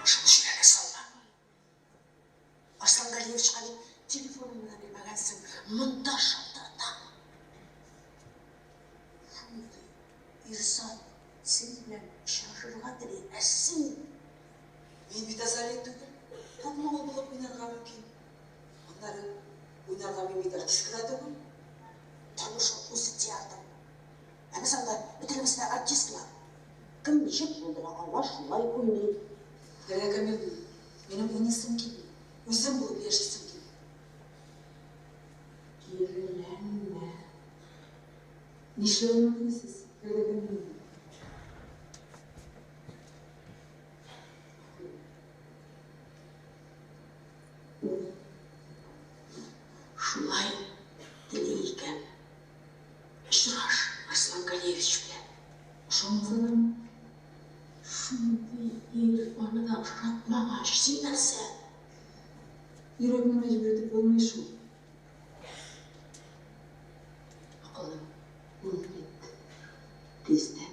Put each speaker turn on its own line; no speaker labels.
Шуны җүләргә салма. Арслан Галиевичка дип телефоныңны да бирмәгәнсең, монда шалтыратам. Шундый ир зат синең белән очрашырга тели, ә син.
Мин бит Азалия түгел, күпме ул булып уйнарга мөмкин? Аннары, уйнарга мин бит артистка да түгел.
Тормыш ул үзе театр. Ә без анда бөтенебез дә артистлар. Кем ничек булдыра ала, шулай уйный.
Фәридә Камиловна, минем уйныйсым килми, үзем булып яшисем килә.
Киреләнмә.
Нишләвемне телисез, Фәридә Камиловна?
Ул шулай тели икән. Очраш Арслан Галиевич белән.
Ошамасалармы?
Шундый ир аны да ошатмагач, син нәрсә?
Йөрәкне мәҗбүр итеп булмый шул.
Акылың ул бит тиздән.